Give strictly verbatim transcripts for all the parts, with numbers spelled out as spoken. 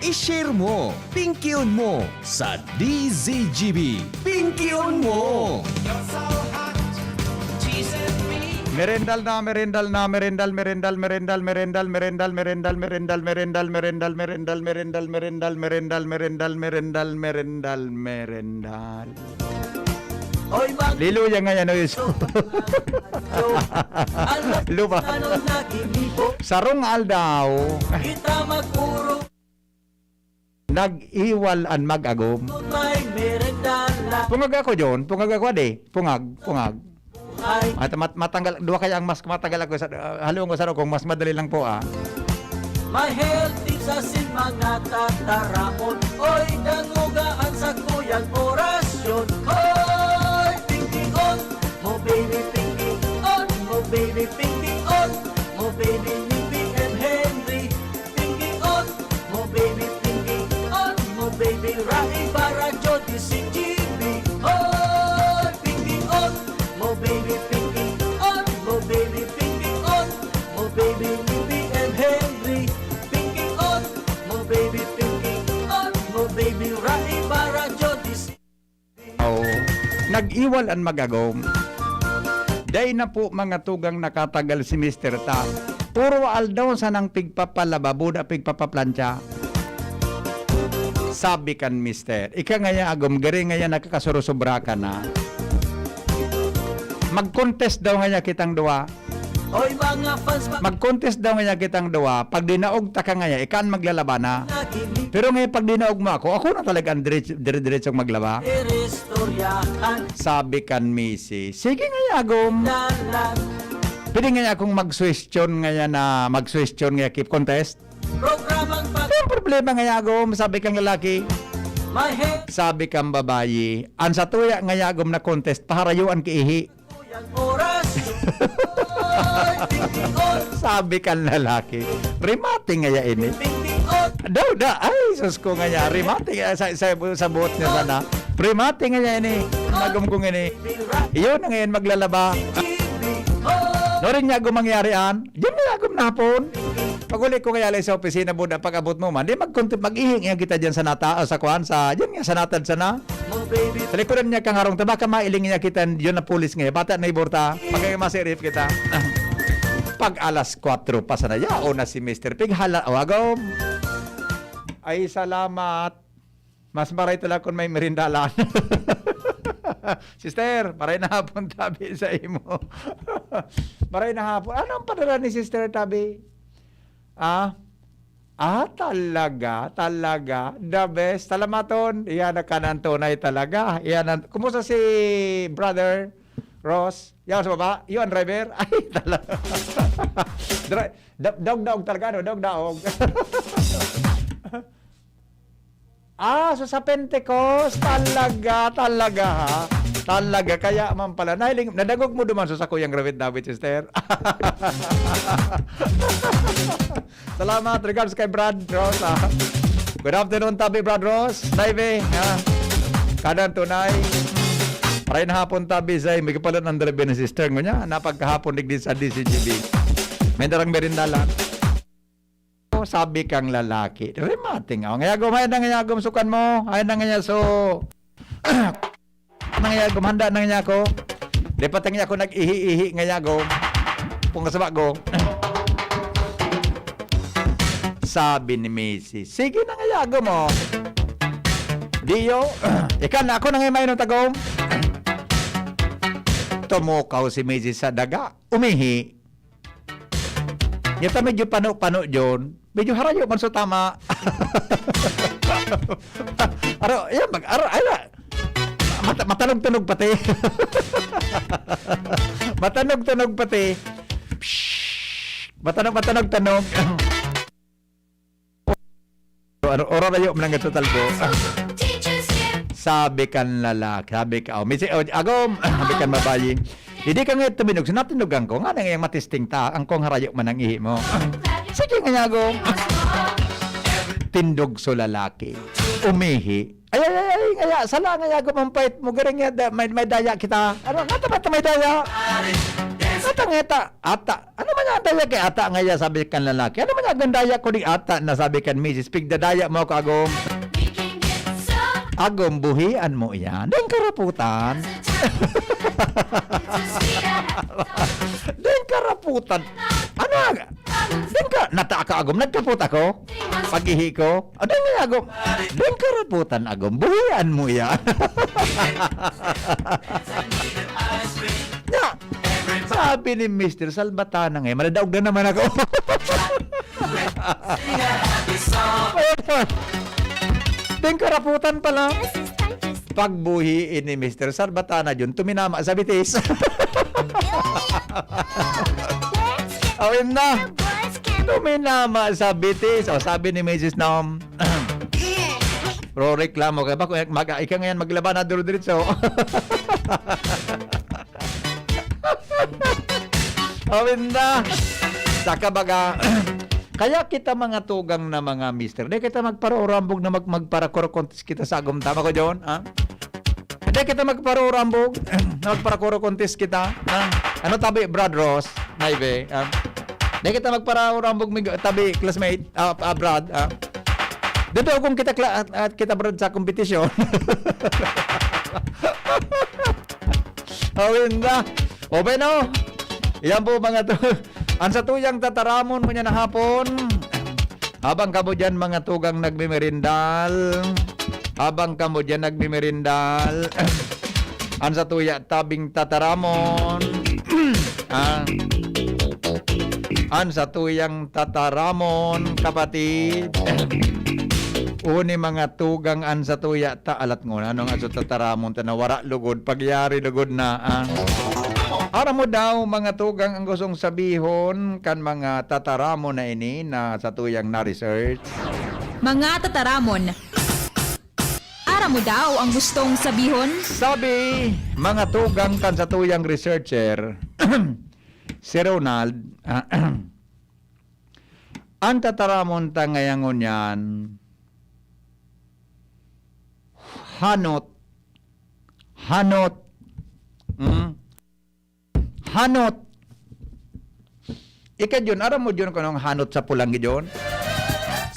I-share mo, pingkion mo sa D Z G B. Pingkion mo! Merendal na, merendal na, merendal, merendal, merendal, merendal, merendal, merendal, merendal, merendal, merendal, merendal, merendal, merendal, merendal, merendal, merendal, merendal, merendal, merendal, merendal. Oy, mag- Liluya ngayan, oy. Ano Luba. Ano naginibo? Sarong aldaw. Kita magpuro. Nag-iwal an mag-agom. May merendala. Pungag ako, John. Pungag ako, ade. Pungag, pungag. Ay. Mat-, mat-, matanggal, duwa kaya ang mask, matanggal ako sa, ah, haloon ko sa kung mas madali lang po, ah. May health tips asin mga tataramon. Oy, dangoga an sakuyang orasyon. Hoy, pingkion mo, baby, pingkion mo, baby, pingkion mo, baby, ni B M Henry. Pingkion mo, baby, pingkion mo, baby, Rai Baradyo, D Z G B. Hoy, pingkion mo, baby, pingkion mo, baby, pingkion mo, baby, ni B M Henry. Pingkion mo, baby, pingkion mo, baby, Rai Baradyo, D Z G B. Oh, nag-iwal an mag-agom. Dai na po mga tugang nakatagal si Mister ta. Puro aldaw sanang pigpapalaba, buda pigpapaplantsa. Sabi kan Mister, "Ika ngaya agom, gari ngaya nakakasurusubra ka na. Mag-contest daw ngaya kitang duwa." Oy, mga fans, pa- Mag-contest daw ngaya kitang duwa. Pag dinaog ta ka ngaya, ika an maglalaba na. Nagini- Pero ngayon, pag dinaog mo ako, ako na talaga ang dire-, dire-diretsong maglaba. Iristoryahan. Sabi kan misis, "Sige ngaya, agom. Dalan. Pwede ngaya akong mag-suwestiyon ngaya na mag-suwestiyon ngaya keep contest?" Programang pag- Ang problema ngaya, agom, sabi kang lalaki. My head. Sabi kang babayi, "Ang satuya ngaya, agom, na contest, paharayuan ki ihi." Yang oras. Oy, pingkion. Sabi kan lalaki, "Remate ngaya ini." Pingkion. Daw, da, ay, sus ko ngaya, remate ngaya sa, sa, sa buot niya sana. Remate ngaya ini. Magum ko ngini. Iyo na ngayon maglalaba. Norin niya agom mangyari an. Diyan na agom na hapon. Pag-uli ko kaya sa opisina, buda, pag-abot mo man, di magkunti, mag-ihi nga kita diyan sa nata-, o sa kuan, sa, diyan nga, sa natad sana. Sa likuran niya kang harong, ta baka mailing niya kita, yun na pulis nga, bata na iborta, pag masirip kita. Pag alas kwatro pa sana, yaon na si Mister Pig, hala, o, agom. Ay, salamat. Mas maray talaga kung may merindalan. Sister, maray na hapon, tabi sa imo. Maray na hapon. Ano ang padala ni Sister, tabi? Ah? Ah, talaga, talaga. The best. Salamaton. Iyan ang kanan tunay talaga. Iyan ang, kumusta si Brother Ross? Yan sa baba. Yun, driver. Ay, talaga. Dri-, da-, daog-daog talaga, no? Daog-daog. Ah, so sa Pentecost, talaga, talaga, ha? Talaga, kaya man pala. Nahiling, nadangog mo duman sa sakuyang Rawit Dawit, sister. Salamat, regards kay Brad Ross, ha? Good afternoon, tabi, Brad Ross. Live, eh, ha? Kanan tunay. Maray na hapon, tabi, Zay. May kapalit ng dalabi ni sister. Ngunya, napagkahapon, digdi sa D C G B. May darang merindalan. Sabi kang lalaki, "Remate nga. Ngayagom, ay na ngayagom, sukan mo. Ay na ngaya, so, na ngayagom, handa na ngaya ako. Di pa ta ngaya ako nag-ihi-ihi ngayagom. Kung kasaba ko." Sabi ni misis, "Sige na ngayagom mo." Diyo, ika na ako na ngayon mainom tagom. Tumukaw si misis sa daga, umihi. Yata medyo pano-pano, John. Medyo harayo man sa tama. Aro, yan, mag-, aro, ay, na. Mata-, matanog-tanog pati. Matanog-tanog pati. Psst. Matanog, matanog-tanog. Ano, oro rayo man ang total ko. Sabi kan lalaki, sabi ka, oh, misi-, oh, agom, sabi kan babayi. Hindi ka nga tuminog, so natinugan ko, nga nang iyang matisting ta, ang kong harayo man ang ihi mo. Sige nga, agom. Tindog so lalaki. Umihi. Ay, ay, ay, ay, ngaya, sala nga, agom, ang pait mo. Garing nga, da-, may, may daya kita. Ano, nga, tama, may daya. Ata nga ata, ata. Ano man nga daya kay ata nga iya, sabi kan lalaki. Ano man nga daya ko di ata na sabi kan misis, "Pigdadaya mo ako, agom." Agom, buhian mo iyan. Deng karaputan. Deng karaputan. Ano nga? Deng ka, nata ka, agom. Nagkapot ako. Pag-ihi ko. O, deng nga, agom. Deng karaputan, agom. Buhian mo iyan. Nya, sabi ni Mister Salbatana ngayon, maladaog na naman ako. Deng karaputan pala. Pagbuhi ni Mister Salbatana Jun, tuminama sa bitis. Awin na. Tuminama sa bitis. O, sabi ni Missus Nom, "Ro, reklamo ka ba? Kung mag-, ika ngayon maglaba na duro diretso." Awin na. Saka baga, kaya kita mga tugang na mga mister, di kita magparurambog na mag-, magparakurkuntis kita sa agom. Tama ko, John? Ha? Di kita magparurambog na magparakurkuntis kita. Ha? Ano tabi, Brad Ross? Maybe. Ha? Di kita magparurambog, mig-, tabi, classmate, ah, ah, Brad. Ha? Dito kung kita, kla-, at, at kita, Brad, sa kompetisyon. Awin na. O, bueno. Yan po, mga to. Ang satuyang tataramon mo niya na hapon. Habang kamo diyan, mga tugang nagmemerindal. Habang kamo diyan nagmemerindal. Ang satuya tabing tataramon. Ah. Ang satuyang tataramon, kapatid. Uni mga tugang an satuya ta, alat ngon, ano nga so tataramon ta na wara lugod, pagyari lugod na, ah. Aram mo daw, mga tugang, ang gustong sabihon kan mga tataramon na ini na satuyang na-research? Mga tataramon. Aram mo daw ang gustong sabihon? Sabi, mga tugang kan satuyang researcher, si Ronald, ah, Ang tataramon ta ngaya ngunyan, hanot. Hanot. Hmm? Hanot. Ika, John, aram mo, John, kanong hanot sa pulang, John?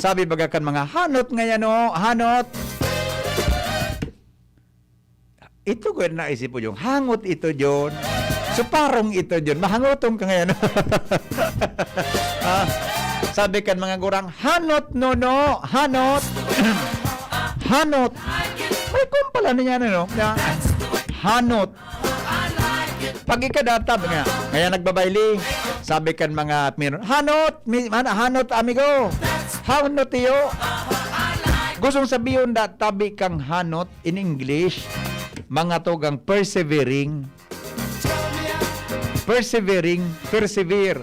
Sabi baga kan mga, "Hanot ngayan, oh, hanot." Ito ko naisip po yung hangot ito, John. So, parang ito, John. Mahangoton ka ngayon. Ah, sabi kan mga gurang, "Hanot, nono! Hanot!" Hanot. May kumpala na yan, ano? Na, hanot. Pag ikadatab nga, kaya nagbabayli. Sabi kan mga admirer, "Hanot! Mi-, han-, hanot, amigo! Hanot, tiyo!" Gustong sabihon da, tabi kang hanot, in English, mga tugang persevering. Persevering, persevere.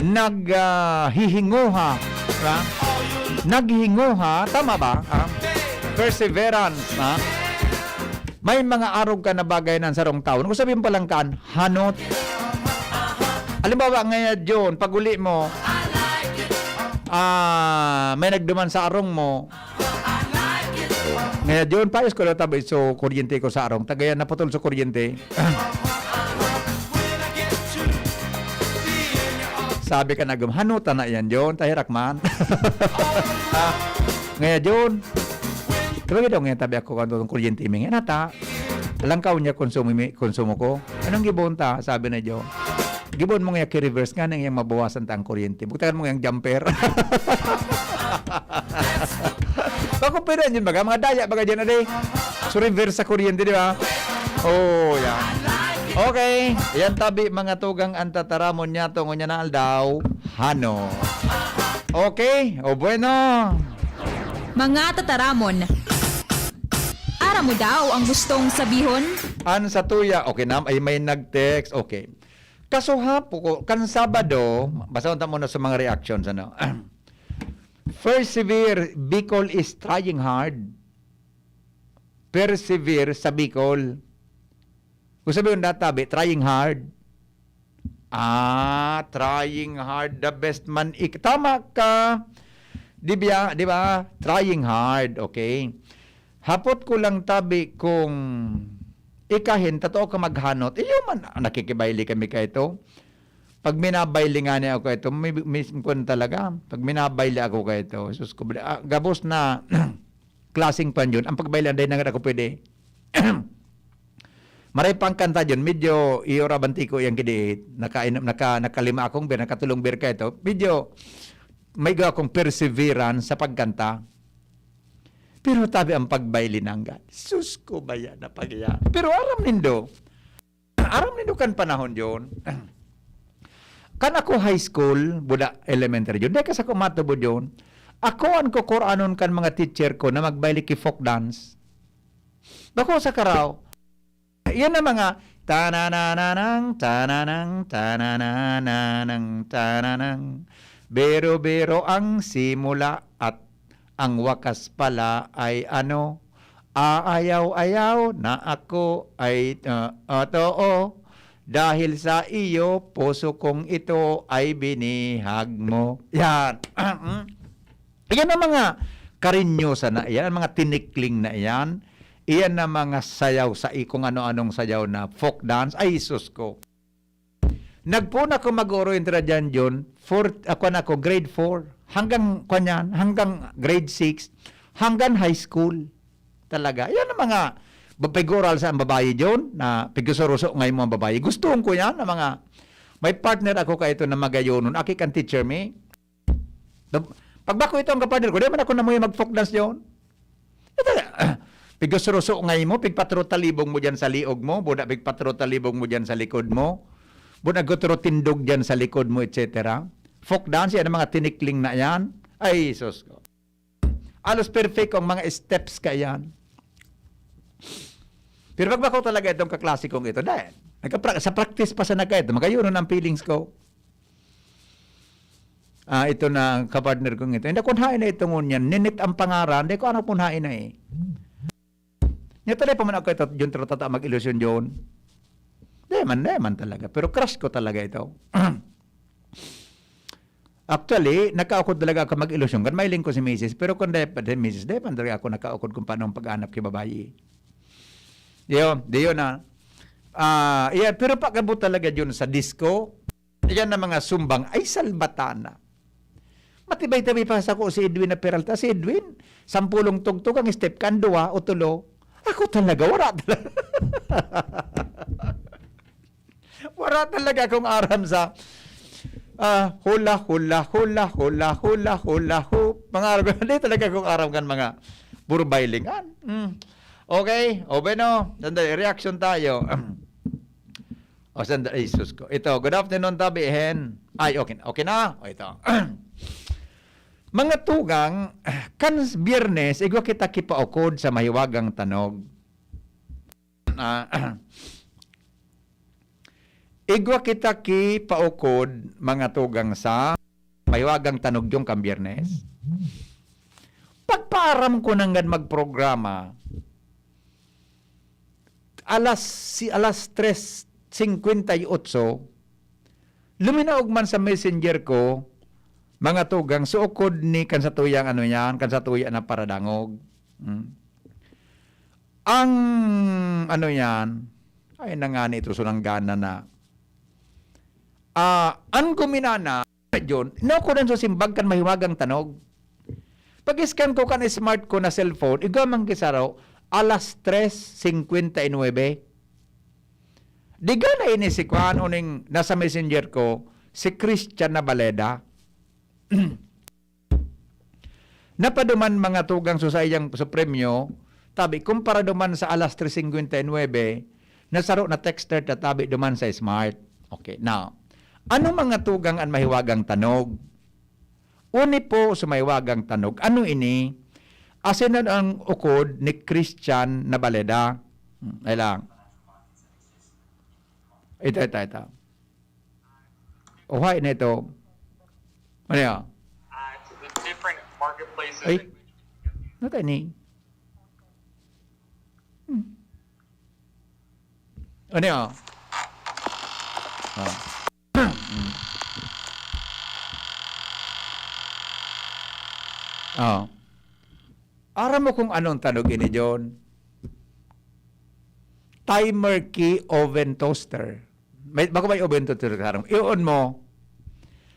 Nag, ah, hihinguha, ha? Naghihinguha, tama ba? Ha? Perseverance, ha? May mga arog ka na bagay na sarong taon. Kung sabihin pa lang kan, hanot. Halimbawa, ngayon, John, pag uli mo, ah, may nagduman sa arong mo, Ngaya, John, paayos ko daw tabi so kuryente ko sa arong. Tagayan, naputol so kuryente. Sabi ka na, "Gum-, hanutan na yan, John. Tahirak man." Ah, ngaya, John, tawag daw ngaya tabi ako kung anong kuryente mi. Ngaya nata, alangkaw niya konsumo mi, konsumo ko. "Anong gibon ta?" Sabi na, John. Gibon mo nga ki-reverse nga nang iyang mabawasan ta ang kuryente. Buktakan mo nga ang jumper. Bako pwede yun, baga, mga daya, baga dyan, ade. So, reverse sa kuryente, di ba? Oh, yan. Okay. Yan tabi, mga tugang ang tataramon niya, tungo niya na aldaw. Hano. Okay. O, bueno. Mga tataramon. Aram mo daw ang gustong sabihon? An sa tuya, okay na, ay may nag-text. Okay. Kasuhapo ko, kan Sabado, basahon ta muna sa mga reactions, ano? Persevere, Bicol is trying hard. Persevere sa Bicol. Kung sabi yung databi, trying hard. Ah, trying hard, the best man ik-, tama ka. Di ba? Di ba? Trying hard, okay. Hapot ko lang tabi kung Ikahin, totoo ka maghanot. Iyo man, nakikibayle kami kaito. Pag minabayle nga niya ako ito, may, may, kuwan talaga. Pag minabayle ako kaito, sus ko, ah, gabos na klaseng pan yun. Ang pagbayle, anday na nga ako pwede. Maray pang kanta yun, medyo iyo ra banti ko yang kidi, naka, naka, nakalima akong beer, nakatulong beer kaito. Medyo may gawa akong perseverance sa pagkanta. Pero tabi ang pagbayle nanggad. Sus ko, baya na pagya. Pero aram nindo, aram nindo kan panahon yon. Kan ako high school, buda elementary yon. Dahil ka sa kumatubod yon, ako an kukuranon kan mga teacher ko na magbayle ki folk dance. Bako sa karaw, yan ang mga tanananang, tananang, tanananang, tananang. Biro-biro ang simula at ang wakas pala ay ano, aayaw-ayaw na ako ay, ah, ah, too. Dahil sa iyo, puso kong ito ay binihag mo. Yan. Iyan ang mga karinyosa na iyan, ang mga tinikling na iyan. Iyan na mga sayaw sa i-, kung ano-anong sayaw na folk dance. Ay, sus ko. Nagpoon ako mag-oro intra dyan, John. Four, ako na ako, grade four. Hanggang, kwan yan, hanggang grade six. Hanggang high school. Talaga. Yan ang mga ba-, pag-oral sa ang babae, John, na pigusuruso ngay mo ang babae. Gusto ko yan, ang mga, may partner ako kaito na magayonon. Aki kan teacher mi. Dab-, pagbako ito ang kapartner ko, di man ako namuya mag-folk dance yon. Ito, pigusruso ngay mo, pigpatro talibong mo dyan sa liog mo, buda pigpatro talibong mo dyan sa likod mo, buda gutro tindog dyan sa likod mo, et cetera. Folk dance, yan ang mga tinikling na yan. Ay, sus ko. Alos perfect ang mga steps ka yan. Pero pagbako talaga itong kaklase kong ito, dahil nagkapra-, sa practice pa sa nagkaito, magayunon ang feelings ko. Ah, ito na ang kapartner kong ito. Hindi ko hain na ito ngunyan. Ninit ang pangaran. Hindi ko anak kung hain na eh. Nya tuloy pa man ako ito, John, tata mag-ilusyon, John. Di man, di man talaga. Pero crush ko talaga ito. Actually, nakaukod talaga ako mag-ilusyon. Kan mailing ko si misis, pero kung di pa si misis, di man talaga ako nakaukod kung paano ang pag-anap kay babayi. Diyo, diyo na. Ah, yeah, pero pag-abot talaga yun sa disco, yan na mga sumbang, ay salbatana. Matibay-tibay pa sa ko si Edwin na Peralta. Si Edwin, sampulong tugtog ang step, kan duwa o tulo. Ako talaga, wala talaga. Wala talaga akong aram sa, ah, hula, hula, hula, hula, hula, hula, hoop. Mga aram, hindi talaga akong aram kan mga burbaylingan. Hmm. Okay, o bueno, sandali, reaction tayo. O sandali, ay, sus ko. Ito, good afternoon, Tabi Hen. Ay, okay, okay na. O ito. Mga tugang, kan Biyernes, igwa kita kipaukod sa mahiwagang tanog. Ah, igwa kita kipaukod, mga tugang, sa mahiwagang tanog yung kan Biyernes. Pagpaaram ko nanggad magprograma, alas, si, alas tres cincuenta y ocho, luminaog man sa messenger ko, mga tugang, suukod ni kan sa tuyang ano yan, kan sa tuya na paradangog. Hmm. Ang ano yan, ay na nga ni ito, sunanggana na. Ah, ang guminana, John, naukodan sa simbag kan mahiwagang tanog. Pag-scan ko kan smart ko na cellphone, igwa man gisaro, alas tres cincuenta y nueve. Di gana ini si Kwan, uning nasa messenger ko, si Christian Nabaleda. Napaduman mga tugang sa saiyang sa premyo, tabi, kumpara duman sa alas tres cincuenta y nueve, nasaro na texter ta tabi duman sa smart. Okay, now, ano mga tugang an mahiwagang tanog? Uni po sa mahiwagang tanog. Ano ini? Asin na ang ukod ni Christian Nabaleda. Hmm, ay lang. Ito, ito, ito. Uhay na ito. Ano yan? At the different marketplaces Ay, in which natay ni. Hmm. Ano yan? Ah. Hmm. Ah. Aram mo kung anong tanog ini, John? Timer key oven toaster. May, bako may oven toaster karong. I-on mo.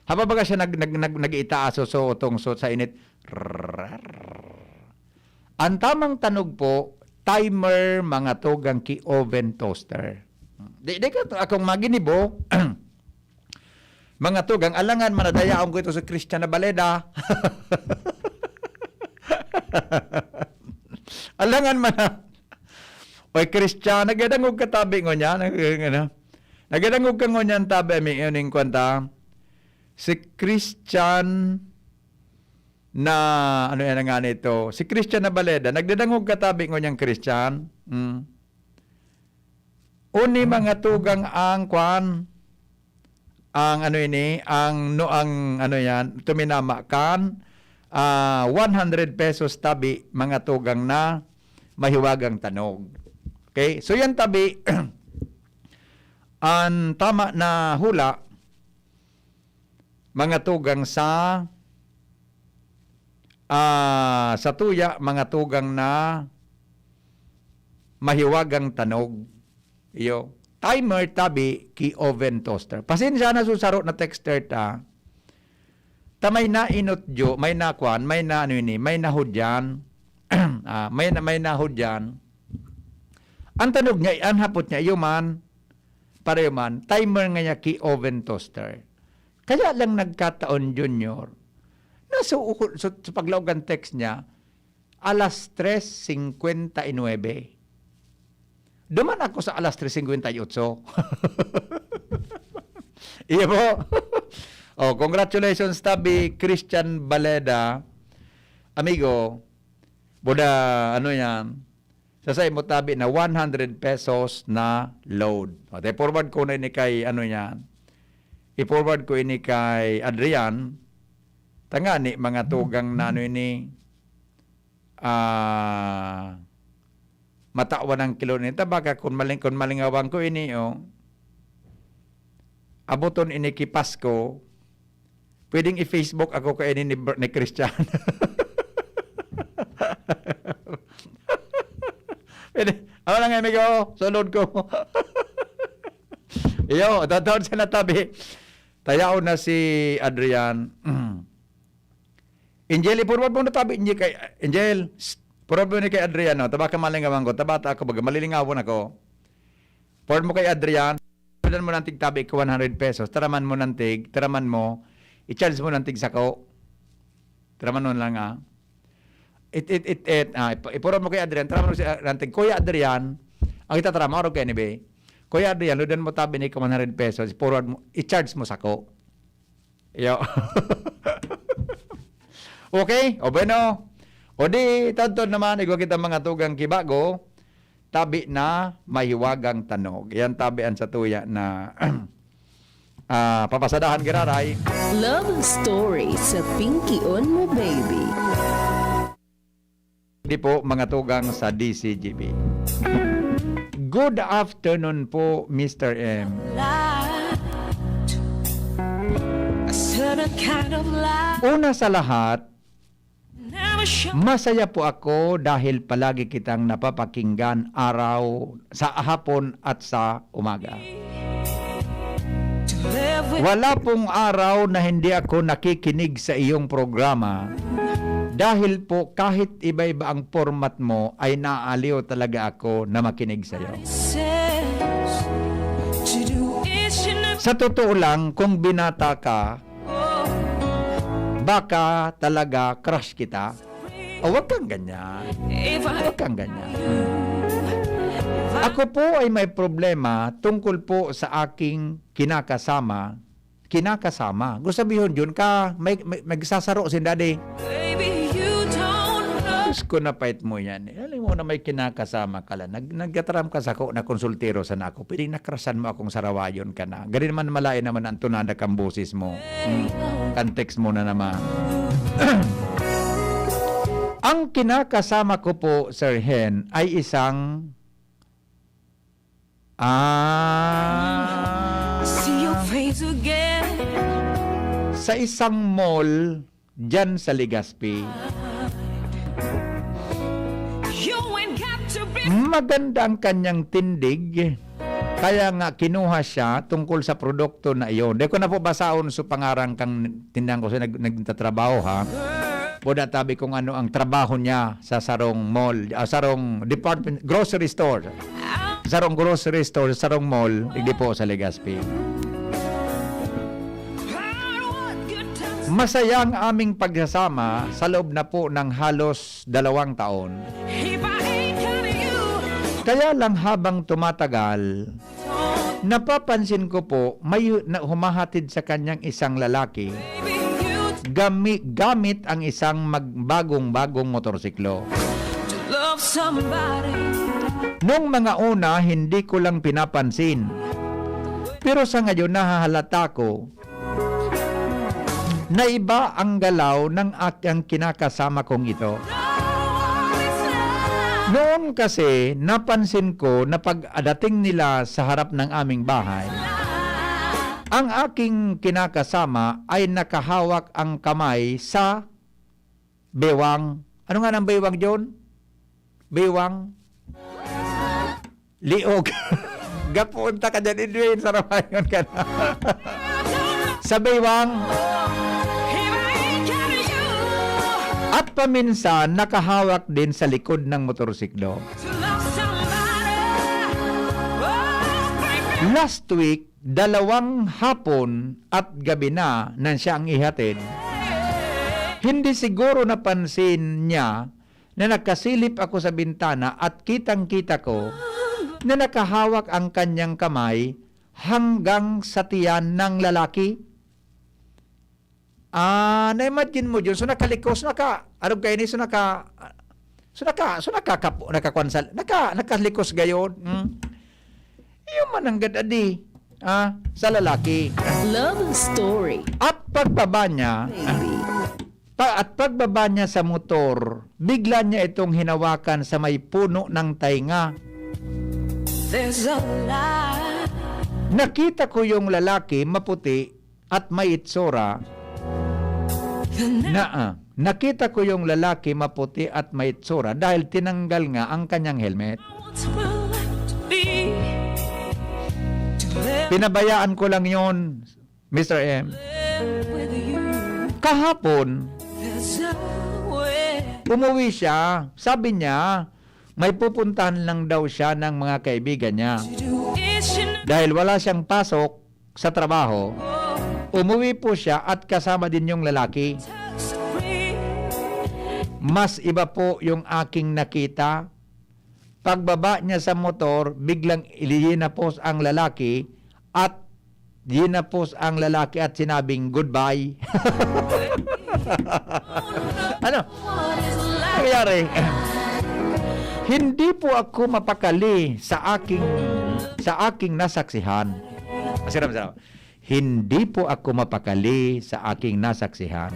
Habang baga siya nag, nag, nag, nag-iitaaso, so, tungso sa init. Ang tamang tanog po, timer, mga tugang key oven toaster. Di, di ka, akong maginibo, mga tugang, alangan man na dayaon ko ito sa Christian na baleda. Alangan man na. Oy, Christian, nagadangog ka tabi ngunyan, nag-, ano? Nagadangog ka ngunyan tabi, ami, yun yung kwenta. Si Christian na, ano yan nga nito? Si Christian na baleda, nagdadangog ka tabi ngunyan, Christian. Mm. Uni mga tugang ang kwan, ang ano ini, ang no, ang ano yan, tuminama kan, ah, one hundred pesos tabi, mga tugang na mahiwagang tanog. Okay? So yan tabi, ang tama na hula, mga tugang sa, ah, sa tuya, mga tugang na mahiwagang tanog. Iyo. Timer tabi ki oven toaster. Pasensya na susaro na texter ta. Ta may nainot jo, may nakwan, may na ano ini, may nahudyan. Ah, may na, may nahudyan. Ang tanog niya, ang hapot niya, iyo man, pareho man, timer nga niya ki oven toaster. Kaya lang nagkataon, Junior, na sa, sa, sa paglaog ang text niya, alas tres cincuenta y nueve. Duman ako sa alas tres cincuenta y ocho. Iya po. Oh, congratulations, tabi Christian Baleda. Amigo, buda, ano yan? Sa saimo tabi na one hundred pesos na load. O, te, forward ko na ini kay, ano yan? I-forward ko ini kay Adrian. Tangani, mga tugang na ano ini, ah, matawan ang kilo ni tabaka, kung maling-, kung malingawan ko ini, oh, aboton ini ki Pasko, pwedeng i-Facebook ako kaini ni Br-, ni Christian. Pwede. Ako lang, amigo. Sulod ko. Iyo, tataon sa natabi. Tayaon na si Adrian. Angel, i-forward mo na tabi, Angel, kay, Angel, shh, forward mo ni kay Adrian, no? Taba ka malingawan ko, tabata ako, baga, malilingawon ako. Forward mo kay Adrian, dan mo ng tig tabi ko one hundred pesos, taraman mo ng tig, taraman mo, i-charge mo ng tig sako. Taraman mo lang, ah. It, it, it, it, ah, ip-, i-forward mo kay Adrian, taraman mo si, ah, ng tig, Kuya Adrian, ang itataraman, aro kay anyway. Kuya Adrian, ludan mo tabi ni ko one hundred pesos, i-forward mo, i-charge mo sako. Iyo. Okay, o bueno. O di, tadtod naman, igwa kita mga tugang kibago, tabi na mahiwagang tanog. Yan tabi ang satuya na, ah, papasadahan giraray. Love Story sa Pinky on Mo Baby. Di po, mga tugang sa D C G B. Good afternoon po, Mister M. A certain kind of light. Una sa lahat, never shine. Masaya po ako dahil palagi kitang napapakinggan araw, sa hapon at sa umaga. To live with. Wala pong araw na hindi ako nakikinig sa iyong programa. Dahil po kahit iba-iba ang format mo, ay naaaliw talaga ako na makinig sa'yo. Sa totoo lang, kung binata ka, baka talaga crush kita. O, wag kang ganyan. Wag kang ganyan. Ako po ay may problema tungkol po sa aking kinakasama. Kinakasama. Gusto sabihin, Jun, ka, may, may, magsasaro si daddy. Baby, you don't know. Diyos ko, napait mo yan, eh. Alam mo na may kinakasama ka lang. Nag-, nagtataram ka sako na konsultero sana ako. Pwedeng nakrasan mo akong sarawayon ka na. Gari naman, malain naman ang tunada kang boses mo. Hmm. Kan text mo na naman. Ang kinakasama ko po, Sir Hen, ay isang Ah. See your face again. Sa isang mall dyan sa Legazpi. You ain't got Maganda ang kanyang tindig, kaya nga kinuha siya tungkol sa produkto na iyon. Di ko na po basaon sa pangaran kang tindahan ko sa nag-, nagtatrabaho, ha. Boda tabi kung ano ang trabaho niya sa sarong mall, ah, sarong department, grocery store. Sarong grocery store, sarong mall, hindi po sa Legazpi. Masaya ang aming pagsasama sa loob na po ng halos dalawang taon. Kaya lang habang tumatagal, napapansin ko po may na humahatid sa kanyang isang lalaki gami gamit ang isang mag bagong-bagong motorsiklo. Nung mga una, hindi ko lang pinapansin. Pero sa ngayon, nahahalata ko na iba ang galaw ng ak ang kinakasama kong ito. Noon kasi, napansin ko na pag-adating nila sa harap ng aming bahay, ang aking kinakasama ay nakahawak ang kamay sa bewang. Ano nga ng bewang, John? Bewang? Liog. Gapunta ka dyan, Edwin, sa Ramayon ka na. Sa bewang. At paminsan, nakahawak din sa likod ng motorsiklo. Last week, dalawang hapon at gabi na nang siya ang ihatid. Hindi siguro napansin niya na nakasilip ako sa bintana at kitang-kita ko na nakahawak ang kanyang kamay hanggang sa tiyan ng lalaki. Ah, na-imagine mo, Jun, so nakalikos, naka, arog kayo ni, so naka, so naka, so nakakap-, nakakuan sa, naka, nakalikos gayon. Hmm? Iyo man ang gad-, adi, ah, sa lalaki. Love story. At pagbaba niya, Baby. Pa-, at pagbaba niya sa motor, bigla niya itong hinawakan sa may puno ng tainga. There's a light. Nakita ko yung lalaki, maputi at may itsura. The night na, ah, nakita ko yung lalaki, maputi at may itsura dahil tinanggal nga ang kanyang helmet. Wants my life to be to live Pinabayaan ko lang yon, Mister M. With you. Kahapon, There's no way umuwi siya. Sabi niya, may pupuntahan lang daw siya ng mga kaibigan niya. To do is you know Dahil wala siyang pasok sa trabaho, umuwi po siya at kasama din yung lalaki. Mas iba po yung aking nakita. Pagbaba niya sa motor, biglang ilinapos ang lalaki at dinapos ang lalaki at sinabing, "Goodbye." Ano? Nangyari? Hindi po ako mapakali sa aking, sa aking nasaksihan. Siram, siram. Hindi po ako mapakali sa aking nasaksihan.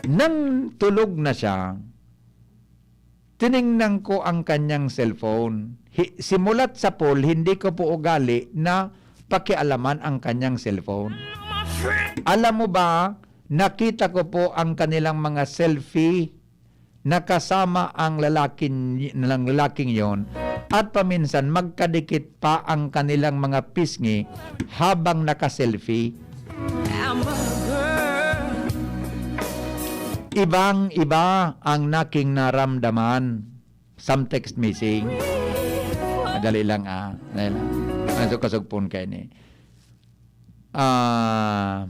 Nang tulog na siya, tiningnan ko ang kanyang cellphone. Hi-, simulat sa pool, hindi ko po ugali na pakialaman ang kanyang cellphone. Alam mo ba, nakita ko po ang kanilang mga selfie na kasama ang lalaki, ng lalaking yon, at paminsan magkadikit pa ang kanilang mga pisngi habang naka-selfie. I'm a girl. Ibang-iba ang naking naramdaman. Some text missing. Madali lang, ah. Dali lang. Ano, kasugpon kayo ni? Ah,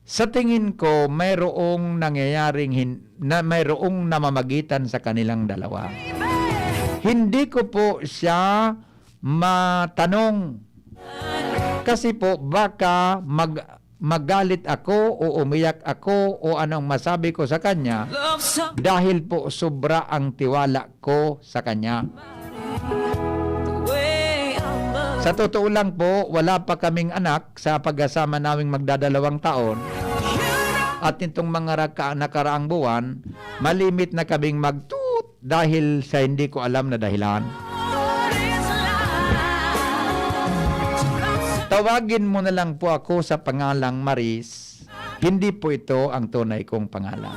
sa tingin ko, mayroong nangyayaring hin-, na, mayroong namamagitan sa kanilang dalawa. Hindi ko po siya matanong. Kasi po, baka mag-, magalit ako o umiyak ako o anong masabi ko sa kanya dahil po sobra ang tiwala ko sa kanya. Sa totoo lang po, wala pa kaming anak sa pagkasama naming magdadalawang taon. At nitong mga raka-, nakaraang buwan, malimit na kaming magtut dahil sa hindi ko alam na dahilan. Tawagin mo na lang po ako sa pangalang Maris. Hindi po ito ang tunay kong pangalan.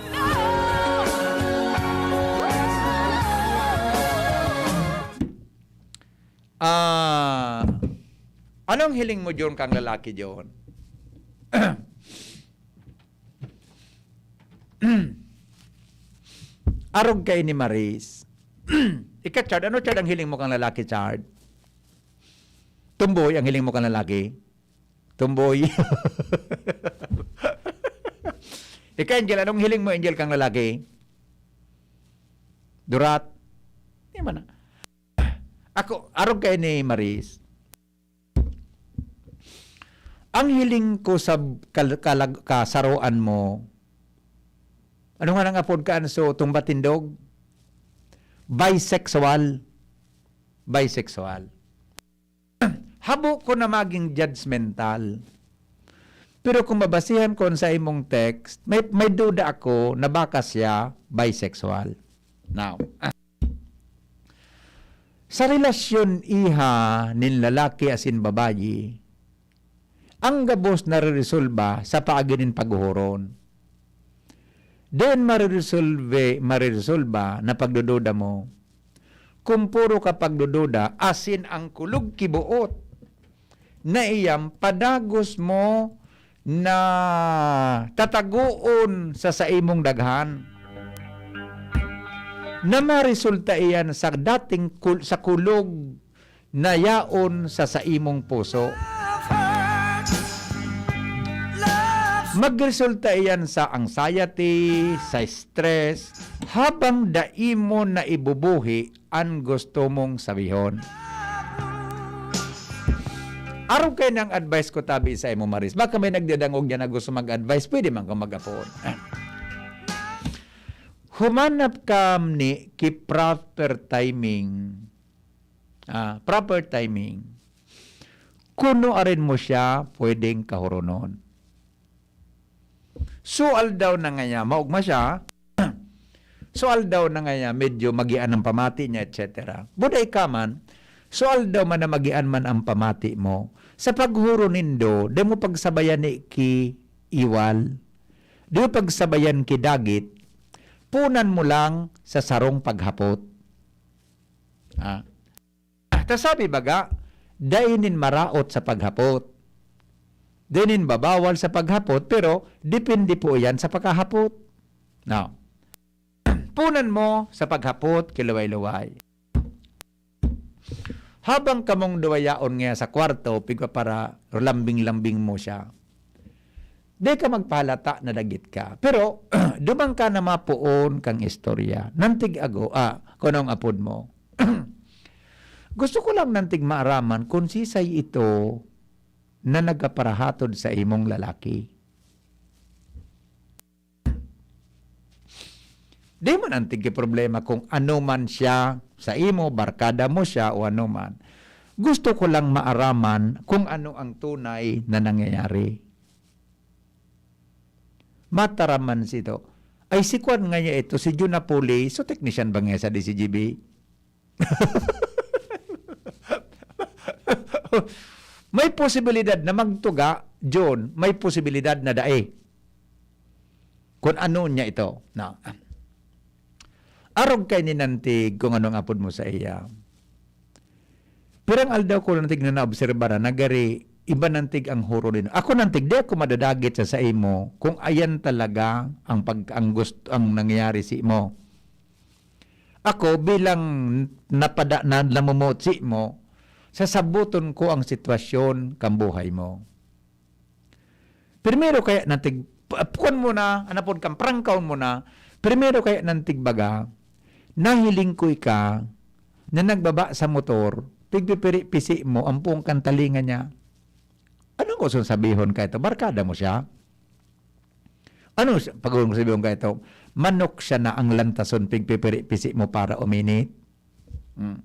Anong hiling mo diyon kang lalaki diyon? Arog kaini, Maris. Ika, Chard, ano, Chard, ang hiling mo kang lalaki, Chard? Tomboy ang hiling mo kang lalaki? Tomboy. Ika, Angel, anong hiling mo, Angel, kang lalaki? Durat? Di man na. Ako, arog kaini, Maris. Ang hiling ko sa kal-, kalag-, kasaroan mo, ano nga nang apod ka, Anso, tumba tindog? Bisexual. Bisexual. Habo ko na maging judgmental. Pero kung mabasihan ko sa imong text, may, may duda ako na baka siya bisexual. Now, sa relasyon, iha, nin lalaki asin babayi, ang gabos nariresolba sa paagi nin paghuhuron. Dai mareresolve, mareresolba na pagdududa mo. Kung puro ka pagdududa, asin ang kulog ki boot, na iyang padagos mo na tatagoon sa saimong daghan, na maresulta iyan sa dating kul-, sa kulog na yaon sa saimong puso. Magresulta iyan sa anxiety, sa stress, habang dai mo na ibubuhi an gusto mong sabihon. Arog kaini ang advice ko tabi sa imo, Maris. Baka may nagdadangog diyan na gusto mag-advice, pwede man kang mag-apod. Humanap ka ni ki proper timing. Ah, proper timing. Kuno arin mo siya pwedeng kahuronon. So, aldaw na ngaya, maogma siya. So, aldaw na ngaya, medyo magian ang pamati niya, et cetera. Buday ka man, so, aldaw man na magian man ang pamati mo, sa paghuro nindo, di mo pagsabayan ni ki iwal, di mo pagsabayan ki dagit, punan mo lang sa sarong paghapot. Ah. Ta sabi baga, dai nin maraot sa paghapot. Dai nin babawal sa paghapot, pero depende po iyan sa pagkahapot. Now, punan mo sa paghapot, kiluway-luway. Habang kamong duwa yaon ngaya sa kwarto, pigpapara-, lambing-lambing mo siya. Di ka magpahalata na dagit ka. Pero, duman ka na mapoon kang istorya. Nantig ago, ah, kunong apod mo. Gusto ko lang nantig maaraman kung sisay ito na nagkaparahatod sa imong lalaki. Di man antig ki problema kung ano man siya sa imo, barkada mo siya o ano man. Gusto ko lang maaraman kung ano ang tunay na nangyayari. Mataram man sito. Ay, si kwan nga niya ito, si Jun Napoli, so technician ba nga sa D C G B? May posibilidad na magtuga, Jun, may posibilidad na dai. Kung ano niya ito, na arog kay ninantig kung anong apod mo sa iya. Pirang aldaw ko nantig na naobserba na nagari iba nantig ang huro din. Ako nantig, di ako madadagit sa saimo kung ayan talaga ang pag-, ang gust-, ang nangyayari sa imo. Ako bilang napada-, na namumutsi mo, sasabuton ko ang sitwasyon kan buhay mo. Primero kaya nantig, pa-, kuwan mo na, anapod kang prangkaon mo na, primero kaya nantig baga, nahiling ko ika na nagbaba sa motor, pigpipiri-pisi mo, ampong kan talinga niya. Ano ko sabihon ka ito? Barkada mo siya? Ano siya, pag sabihon ka ito? Manok siya na ang lantason, pigpipiri-pisi mo para uminit. Hmm.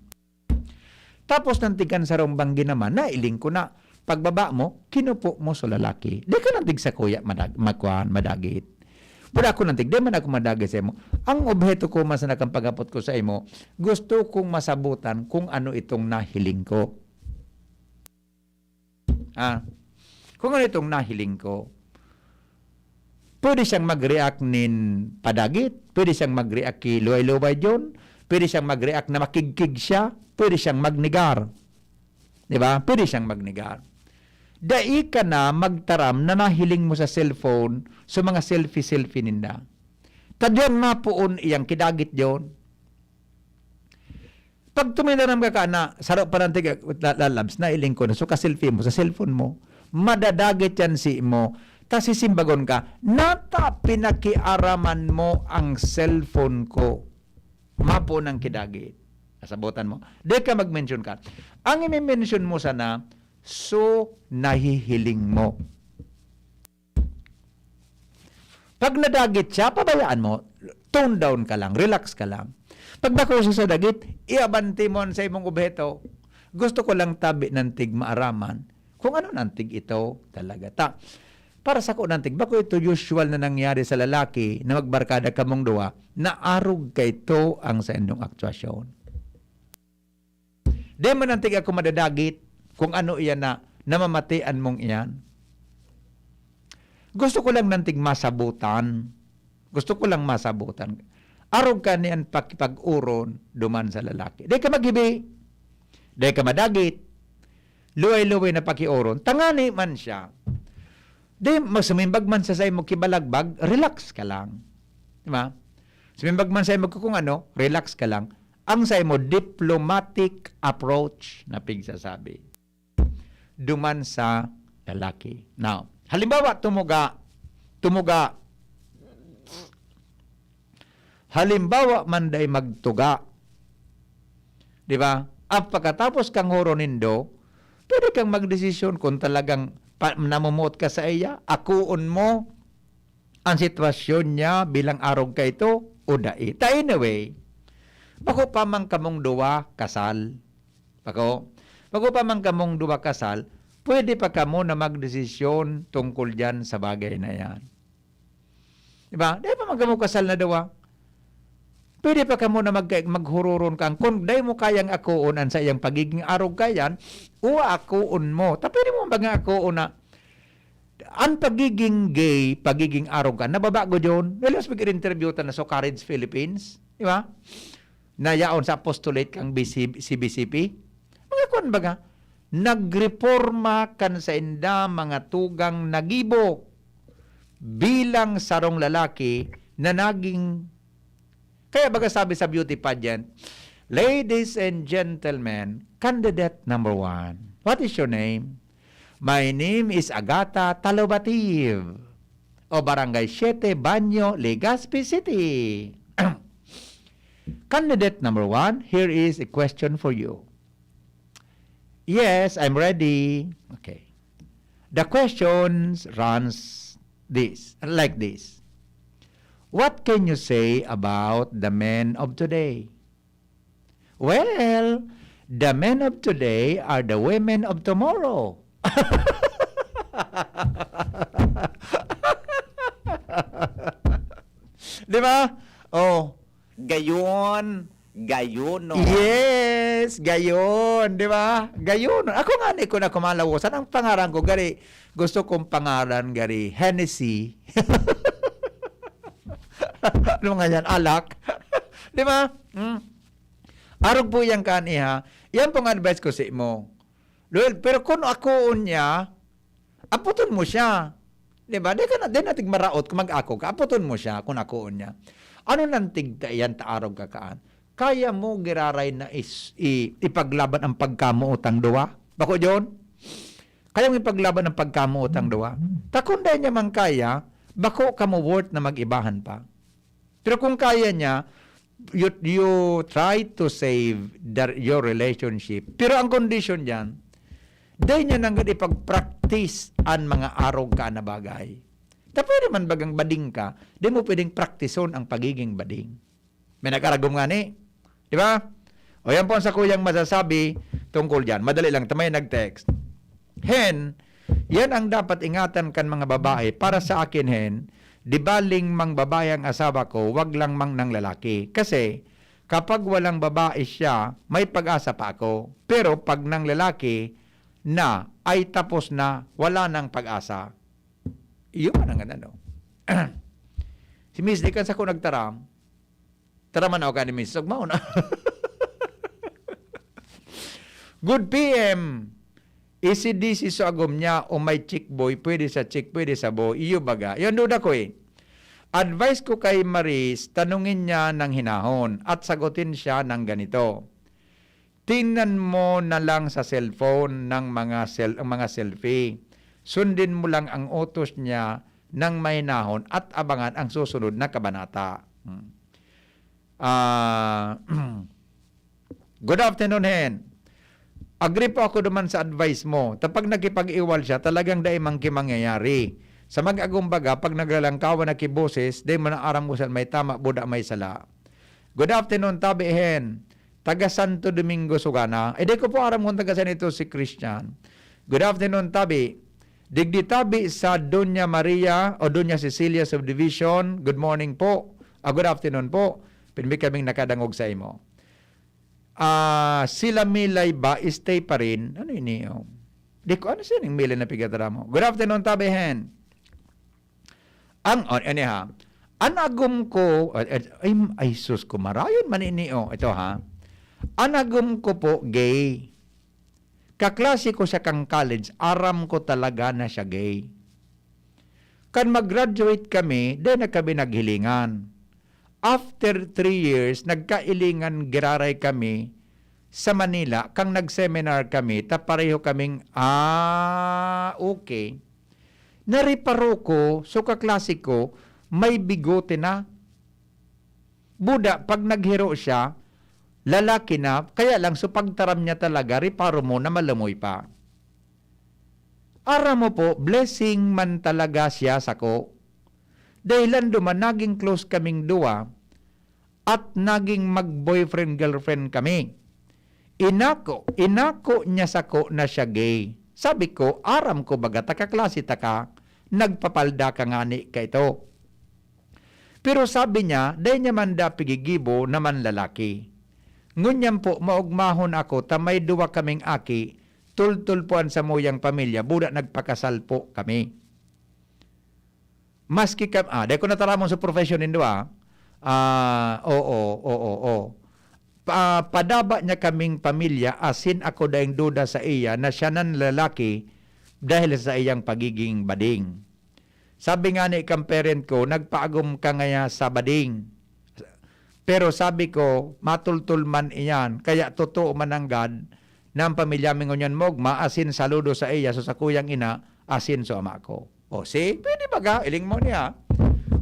Tapos nantigan sa rumbang ginaman, nailing ko na. Pagbaba mo, kinupo mo sa lalaki. Di ka nantig sa kuya madag-, magkuhan, madagit. Pero ako nantig, di man ako madagit sa imo. Ang obheto ko man sa nakang paghapot ko sa imo, gusto kong masabutan kung ano itong nahiling ko. Ah, kung ano itong nahiling ko. Pwede siyang mag-react nin padagit, pwede siyang mag-react ki luway-luway diyon, pwede siyang mag-react na makigkig siya, pwede siyang magnegar. Di ba? Pwede siyang magnegar. Dai ka na magtaram na nahiling mo sa cellphone, sa mga selfie-selfie ninda. Ta diyan mapoon iyang kidagit diyon. Pag tuminaram ka ka na, saro pa ng tiga, la-, lalabs, nailing ko na, so ka-selfie mo, sa cellphone mo, madadagit yan si mo, ta sisimbagon ka, "Nata pinakiaraman mo ang cellphone ko." Mapoon ang kidagit. Nasabotan mo? Di ka mag-mention ka. Ang i-mention mo sana, so nahihiling mo. Pag nadagit siya, pabayaan mo. Tone down ka lang, relax ka lang. Pag bako siya sa dagit, iabante mo an saimong obheto. Gusto ko lang tabi ng tig maaraman kung ano ng tig ito talaga. Ta, para sa ko ng tig, bako ito usual na nangyari sa lalaki na magbarkada kamong duwa, na arog ka ito ang sa inyong aktuasyon. Di man ang tig ako madadagit kung ano iyan na namamatian mong iyan. Gusto ko lang ng tig masabutan. Gusto ko lang masabutan. Arog ka niyan pakipag-uron duman sa lalaki. Di ka maghibi. Di ka madagit. Luway-luway na pakiuron. Tangani man siya. Di, masumimbag man sa saimo kibalagbag, relax ka lang. Di ba? Sumimbag man saimo kung ano, relax ka lang. Ang saimo, diplomatic approach na pigsasabi duman sa lalaki. Now, halimbawa, tumuga, tumuga. Halimbawa man day magtuga. Di ba? At pagkatapos kang huro nindo, pwede kang magdesisyon kung talagang pa-, namumuot ka sa iya, akuon mo ang sitwasyon niya bilang arog ka ito o dai. Ta anyway, bako pa man kamong duwa kasal. Bako, bako pa man kamong duwa kasal, pwede pa kamo na magdesisyon tungkol diyan sa bagay na yan. Di ba? Di pa man kamo kasal na duwa. Pwede pa kamo na mag-, maghuroron ka. Kung dai mo kayang akoon an sa iyang pagiging arog ka yan, o akoon mo. Ta pwede mo mga akoon na an pagiging gay, pagiging arog ka, nababago yun. Well, mas mag-interview ta na sa Courage Philippines, di ba? Na yaon sa apostolate kang B C, C B C P. Mga kwan baga, nagreporma kan sainda mga tugang nagibo bilang sarong lalaki na naging, kaya baga sabi sa beauty pageant, "Ladies and gentlemen, candidate number one, what is your name?" "My name is Agata Talobativ, o Barangay Siete, Baño, Legazpi City." "Candidate number one, here is a question for you." "Yes, I'm ready." Okay. The questions runs this, like this. "What can you say about the men of today?" "Well, the men of today are the women of tomorrow." Di ba? Oh. Gayon. Gayon, no? Yes, gayon, di ba? Gayon. Ako nga ni, kung ako malawosan, ang pangaran ko, gari, gusto kong pangaran, gari, Hennessy. Ano nga yan? Alak? Di ba? Mm. Arog po yan, kan, iha. Yan pong advice ko sa imo. Well, pero kung akoon niya, aputon mo siya. Di ba? Di ka na, di natin maraot kung mag-ako ka. Aputon mo siya kung akoon niya. Ano nang tigta yan, ta arog ka kaan? Kaya mo giraray na is, i, ipaglaban ang pagkamoot ang duwa? Bako, John? Kaya mo ipaglaban ang pagkamoot ang duwa? Ta kung dai niya man kaya, bako ka mo worth na mag-ibahan pa. Pero kung kaya niya, you, you try to save the, your relationship. Pero ang condition diyan, dai niya nanggad ipag-practice an mga arog ka na bagay. Ta pwede man bagang bading ka, di mo pwedeng praktison ang pagiging bading. May nag-aragom ngani, di ba? O yan po ang sakuyang masasabi tungkol diyan. Madali lang, ta may nag-text. Hen, yan ang dapat ingatan kan mga babae. Para sa akin, Hen, di baling mang babae ang asawa ko, wag lang mang nang lalaki. Kasi, kapag walang babae siya, may pag-asa pa ako. Pero pag nang lalaki na, ay tapos na, wala nang pag-asa. Iyo man ang ano. Si Miss, di kan sa ko nagtaram. Taraman ako ka ni Miss. Sugmaon. Good P M. A C D C so agom niya o may chick boy, pwede sa chick, pwede sa boy. Iyo baga. Yun, duda ko eh. Advice ko kay Maris, tanungin niya ng hinahon at sagutin siya ng ganito. Tingnan mo na lang sa cellphone ng mga sel-, ang mga selfie. Sundin mo lang ang utos niya ng mahinahon at abangan ang susunod na kabanata. Hmm. Ah, good afternoon, Hen. Agree po ako naman sa advice mo. Ta pag nakipag-iwal siya, talagang dai man ki mangyayari. Sa mag-agumbaga, pag naglalangkawan na ki boses, dai mo na aram kung saan may tama, buda may sala. Good afternoon, Tabi Hen. Taga Santo Domingo, Sugana. Eh, di ko po aram kung taga saan ito si Christian. Good afternoon, Tabi. Digdi tabi sa Doña Maria o Doña Cecilia Subdivision. Good morning po. Ah, good afternoon po. Pinmi kaming nakadangog sa imo. Ah, sila Milay ba, stay pa rin? Ano ini, oh? Di ko, ano siya ning Milay na pigatra mo? Good afternoon, Tabi Hen. Ang, oh, ano ha? An agom ko, ay, ay, ay, ay, sus ko, marayon man ini, oh. Ito ha. An agom ko po, gay. Kaklase ko siya kan college, aram ko talaga na siya gay. Kan mag-graduate kami, dai na kami naghilingan. After three years, nagkailingan giraray kami sa Manila, kan nag-seminar kami, ta pareho kaming, ah, okay. Nareparo ko, so kaklase ko, may bigote na. Buda, pag naghiro siya, lalaki na, kaya lang, so pagtaram niya talaga, reparo mo na malumoy pa. Aram mo po, blessing man talaga siya sako. Dahilan duman naging close kaming duwa at naging mag-boyfriend-girlfriend kami. Inako, inako niya sako na siya gay. Sabi ko, "Aram ko baga ta kaklase taka, nagpapalda ka ngani kaito." Pero sabi niya, dai niya man da pigigibo na manlalaki. Ngunyan po, maogmahon ako ta may duwa kaming aki, tultol po an samuyang pamilya, buda nagpakasal po kami. Maski kam-, ah, dai ko nataramon sa profesyon nindo, ah. Ah, oo, oo, oo. Pa-, padaba niya kaming pamilya, asin ako daing duda sa iya na siya nan lalaki dahil sa iyang pagiging bading. Sabi ngani kan parent ko, "Nagpaagom ka ngaya sa bading." Pero sabi ko, "Matultol man iyan, kaya totoo man nanggad na an pamilya mi ngunyan mogma, asin saludo sa iya, so sakuyang ina, asin so ama ko." O, see? Pwede baga, iling mo niya.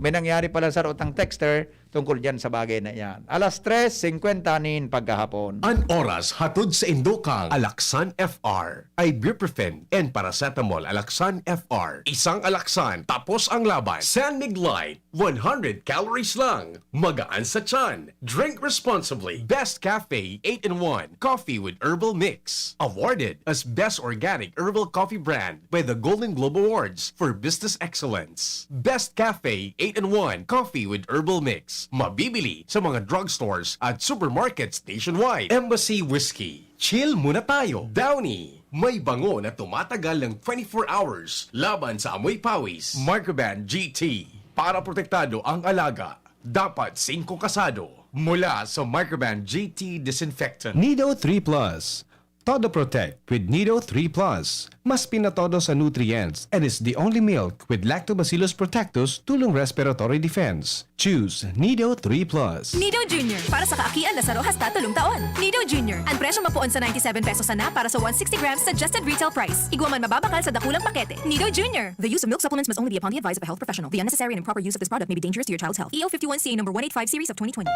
May nangyari pala sa rotang texter tungkol diyan sa bagay na iyan. Alas tres singkwenta nin pagkahapon. An oras hatod sa indo kan Alaxan F R, ibuprofen and paracetamol. Alaxan F R, isang Alaxan, tapos ang laban. San Mig Light, one hundred calories lang. Magaan sa tiyan. Drink responsibly. Best Cafe eight-in-one Coffee with Herbal Mix. Awarded as Best Organic Herbal Coffee Brand by the Golden Globe Awards for Business Excellence. Best Cafe eight-in-one Coffee with Herbal Mix. Mabibili sa mga drugstores at supermarkets nationwide. Embassy Whiskey. Chill muna tayo. Downy. May bango na tumatagal ng twenty-four hours laban sa amoy pawis. Microban G T. Para protektado ang alaga, dapat singko kasado. Mula sa Microban G T Disinfectant. Nido three Plus. Todo Protect with Nido three Plus. Mas pinatodo sa nutrients and is the only milk with Lactobacillus protectus, tulong respiratory defense. Choose Nido three Plus. Nido Junior, para sa kaakian na saro hasta tolong taon. Nido Junior, ang presyo mapoon sa ninety-seven pesos sana para sa one sixty grams suggested retail price. Igwa man mababakal sa dakulang pakete. Nido Junior. The use of milk supplements must only be upon the advice of a health professional. The unnecessary and improper use of this product may be dangerous to your child's health. E O fifty-one C number one eight five series of twenty twenty.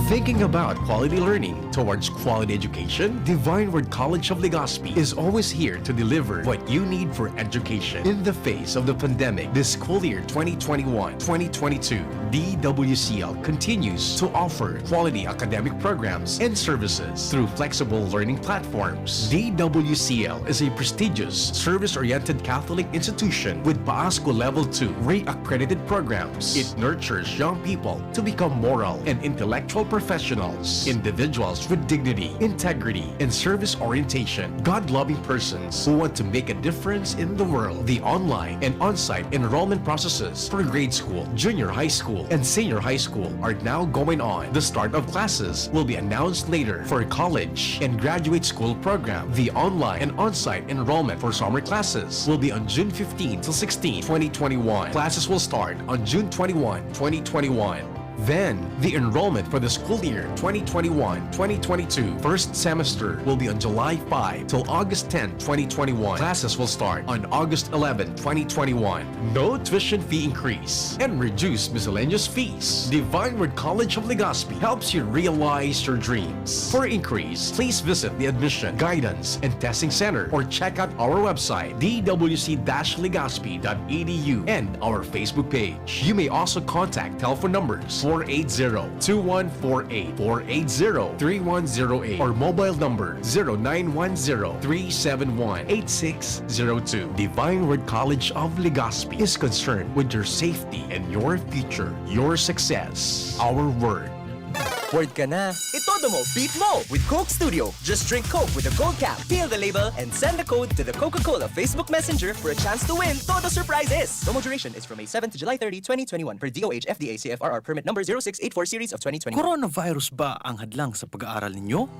Thinking about quality learning towards quality education? Divine Word College of Legazpi is always here to deliver what you need for education. In the face of the pandemic, this school year twenty twenty-one twenty twenty-two, D W C L continues to offer quality academic programs and services through flexible learning platforms. D W C L is a prestigious, service-oriented Catholic institution with PAASCU Level two re-accredited programs. It nurtures young people to become moral and intellectual professionals, individuals with dignity, integrity, and service orientation, God-loving persons who want to make a difference in the world. The online and on-site enrollment processes for grade school, junior high school, and senior high school are now going on. The start of classes will be announced later for college and graduate school program. The online and on-site enrollment for summer classes will be on June fifteen to sixteen, twenty twenty-one. Classes will start on June twenty-one, twenty twenty-one. Then, the enrollment for the school year twenty twenty-one, twenty twenty-two first semester will be on July five till August ten, twenty twenty-one. Classes will start on August eleven, twenty twenty-one. No tuition fee increase and reduced miscellaneous fees. Divine Word College of Legazpi helps you realize your dreams. For inquiries, please visit the Admission, Guidance, and Testing Center or check out our website, d w c dash legazpi dot e d u, and our Facebook page. You may also contact telephone numbers four eight zero, two one four eight, four eight zero, three one zero eight, or mobile number zero nine one zero, three seven one, eight six zero two. Divine Word College of Legazpi is concerned with your safety and your future, your success. Our word. Word ka na. Itodo mo, beat mo with Coke Studio. Just drink Coke with a gold cap, peel the label, and send the code to the Coca-Cola Facebook Messenger for a chance to win Todo Surprises. Promo duration is from May seven to July thirty, twenty twenty-one, per D O H F D A C F R R permit number zero six eight four series of twenty twenty-one. Coronavirus ba ang hadlang sa pag-aaral ninyo?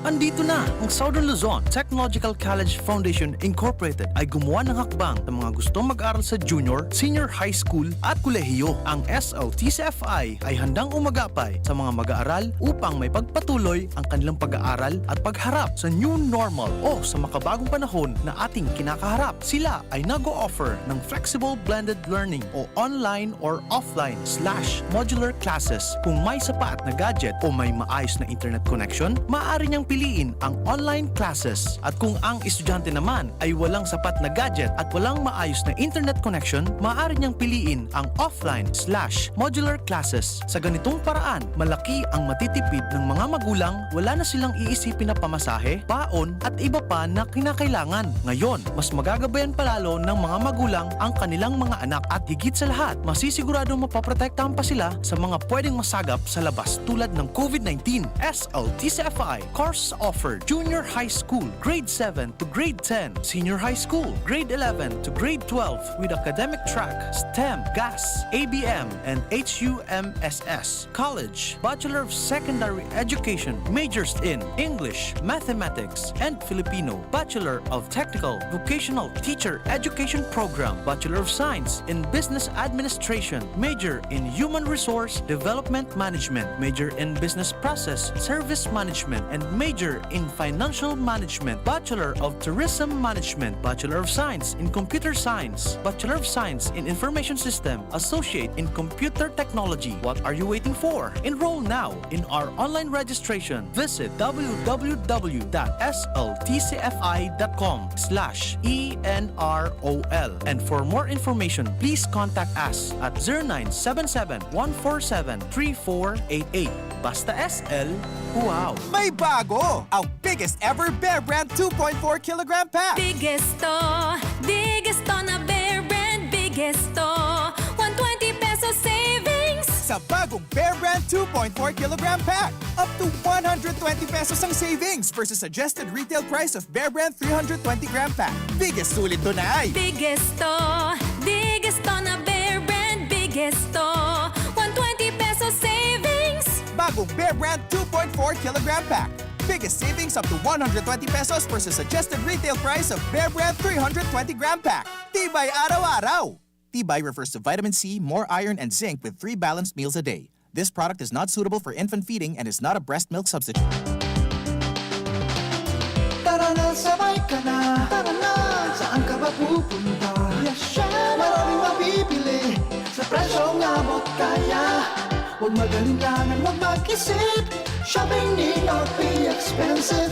Andito na! Ang Southern Luzon Technological College Foundation Incorporated ay gumawa ng hakbang sa mga gustong mag-aral sa junior, senior high school at kolehiyo. Ang S L T C F I ay handang umagapay sa mga mag-aaral upang maipagpatuloy ang kanilang pag-aaral at pagharap sa new normal o sa makabagong panahon na ating kinakaharap. Sila ay nag-o-offer ng flexible blended learning o online or offline slash modular classes. Kung may sapat na gadget o may maayos na internet connection, maaari niyang piliin ang online classes. At kung ang estudyante naman ay walang sapat na gadget at walang maayos na internet connection, maaari niyang piliin ang offline slash modular classes. Sa ganitong paraan, malaki ang matitipid ng mga magulang, wala na silang iisipin na pamasahe, baon, at iba pa na kinakailangan. Ngayon, mas magagabayan pa lalo ng mga magulang ang kanilang mga anak at higit sa lahat, masisiguradong mapoprotektahan pa sila sa mga pwedeng masagap sa labas tulad ng COVID nineteen. S L T C F I, course offered, Junior High School, Grade seven to Grade ten, Senior High School, Grade eleven to Grade twelve with academic track, STEM, GAS, A B M, and H U M S S. College, Bachelor of Secondary Education, majors in English, Mathematics, and Filipino, Bachelor of Technical Vocational Teacher Education Program, Bachelor of Science in Business Administration, major in Human Resource Development Management, major in Business Process Service Management, and major in Financial Management, Bachelor of Tourism Management, Bachelor of Science in Computer Science, Bachelor of Science in Information System, Associate in Computer Technology. What are you waiting for? Enroll now in our online registration. Visit w w w dot s l t c f i dot com slash e n r o l. And for more information, please contact us at zero nine seven seven, one four seven, three four eight eight. Basta S L, wow! May bago! Ang biggest ever Bear Brand two point four kilogram pack! Biggest to, biggest to na Bear Brand, biggest to. One twenty pesos savings! Sa bagong Bear Brand two point four kilogram pack, up to one hundred twenty pesos ang savings versus suggested retail price of Bear Brand three hundred twenty gram pack. Biggest sulit to na ay! Biggest to, biggest to na Bear Brand, biggest to. One twenty pesos savings! Bagong Bear Brand two point four kilogram pack. Biggest savings up to one hundred twenty pesos versus suggested retail price of Bear Brand three hundred twenty gram pack. Tibay araw-araw! Tibay refers to vitamin C, more iron, and zinc with three balanced meals a day. This product is not suitable for infant feeding and is not a breast milk substitute. Tara na, sabay ka na. Tara na, saan ka ba pupunta? Yes, chef! Maraming mabibili sa presyong abot kaya. Huwag mag-alinlangan, huwag mag-isip. Shopping need not be expensive.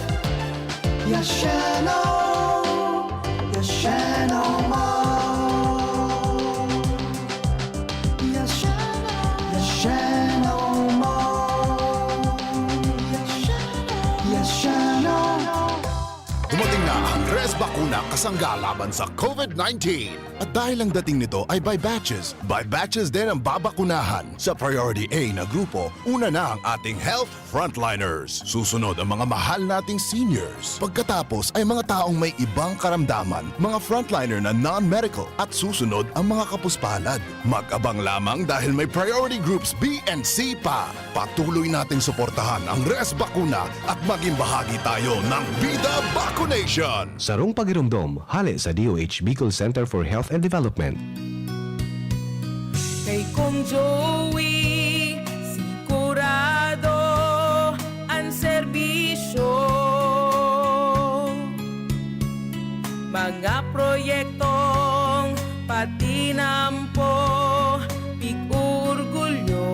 Yes, Sheno! Yes, Sheno Mall! Yes, Sheno! Yes, Sheno Mall! Yes, Sheno! Yes, Sheno! na ang Res Bakuna kasangga laban sa COVID nineteen. At dahil ang dating nito ay by batches, by batches din ang babakunahan. Sa Priority A na grupo, una na ang ating health frontliners. Susunod ang mga mahal nating seniors. Pagkatapos ay mga taong may ibang karamdaman, mga frontliner na non-medical, at susunod ang mga kapuspalad. Mag-abang lamang dahil may priority groups B and C pa. Patuloy nating suportahan ang Res Bakuna at maging bahagi tayo ng Vida Vacunation! Sarong pagiromdom, hale sa D O H Bicol Center for Health and Development. Kay Kong Joey, sigurado an serbisyo. Mga proyektong patinampo, pig-orgulyo.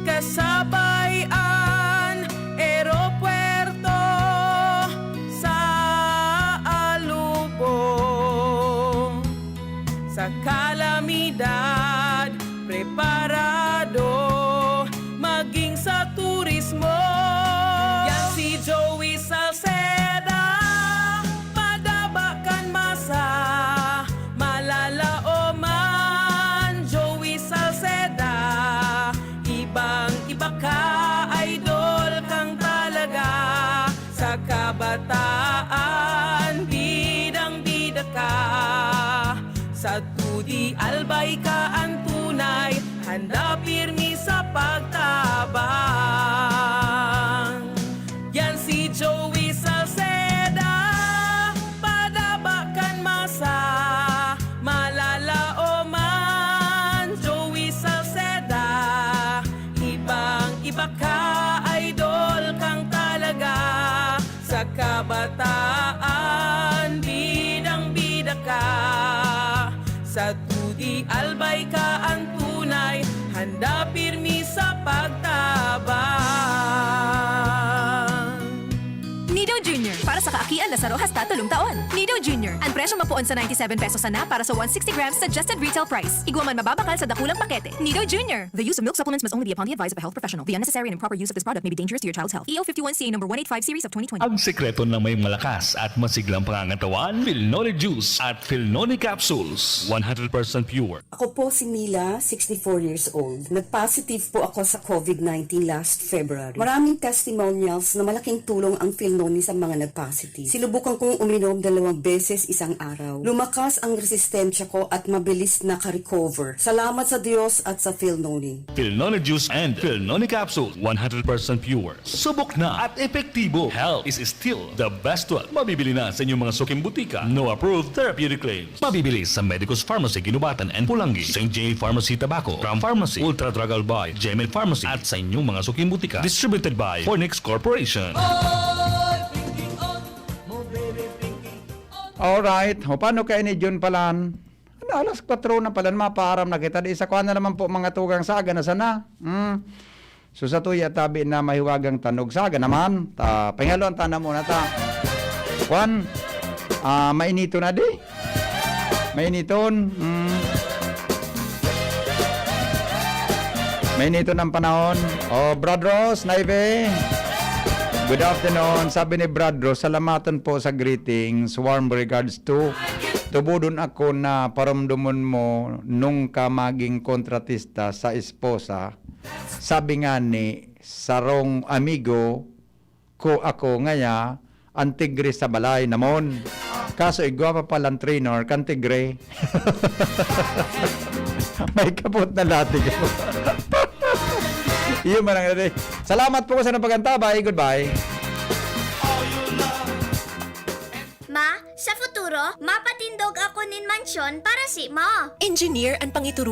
Kasabay an eropuerto sa Alubo. Sa kalamidad, preparado maging sa turismo. Yan si Joey Salceda, padaba kan masa, malalaoman. Joey Salceda, ibang-iba ka, idol kang talaga. Sa kabataan, bidang-bida ka. Sa Tudi Albay ka an tunay, handa pirmi sa pagtabang. Yan si Joey Salceda, padaba kan masa, malalaoman. Joey Salceda, ibang-iba ka, idol kang talaga. Sa kabataan, bidang-bida ka. Sa Tudi Albay ka an tunay, handa pirmi sa pagtabang. Nido Junior, para sa kaakian na saro hasta tolong taon. Nido Junior, an presyong mapoon sa ninety-seven pesos sana para sa one sixty grams suggested retail price. Igwa man mababakal sa dakulang pakete. Nido Junior. The use of milk supplements must only be upon the advice of a health professional. The unnecessary and improper use of this product may be dangerous to your child's health. E O fifty-one C A number one eight five series of twenty twenty. Ang sekreto ng may malakas at masiglang pangangatawan, Filnoni Juice at Filnoni Capsules. One hundred percent pure. Ako po si Mila, sixty-four years old. Nag-positive po ako sa COVID nineteen last February. Maraming testimonials na malaking tulong ang Filnoni sa mga nag-positive. Sinubukan kong uminom dalawang beses isang araw. Lumakas ang resistensya ko at mabilis naka-recover. Salamat sa Diyos at sa Filnoni. Filnoni Juice and Filnoni Capsule, one hundred percent pure. Subok na at epektibo. Health is still the best wealth. Mabibili na sa inyong mga suking butika. No approved therapeutic claims. Mabibili sa Medicus Pharmacy, Guinobatan and Pulangi, Saint J Pharmacy, Tabaco, Ram Pharmacy, Ultra Drug Albay, Gmail Pharmacy, at sa inyong mga suking butika. Distributed by Fornix Corporation. Alright, o paano kaya ni John Palan? Ano, alas kwatro na pala, mapaaram na kita. Di sa kuwan na naman po, mga tugang, saga na sana. Hmm. So, sa tuya tabi na mahiwagang tanog, saga naman. Ta, pangaloan ta na muna ta. Kwan, ah, mainiton na di. Mainiton. Hmm. Mainiton ang panahon. Oh, Brad Ross, Naive. Good afternoon. Sabi ni Brad Ross, "Salamatan po sa greetings. Warm regards to." Tubodon ako na paramdomon mo nung ka maging kontratista sa esposa. Sabi nga ni sarong amigo ko, ako ngaya an tigre sa balay namon. Kaso igwa pa palang trainer kan tigre. May kapot na latig ako. Iyo man ang dati. Salamat po sa napag-antabay. Goodbye. Ma, sa futuro, mapatindog ako nin mansyon para si Ma. Engineer an pangituro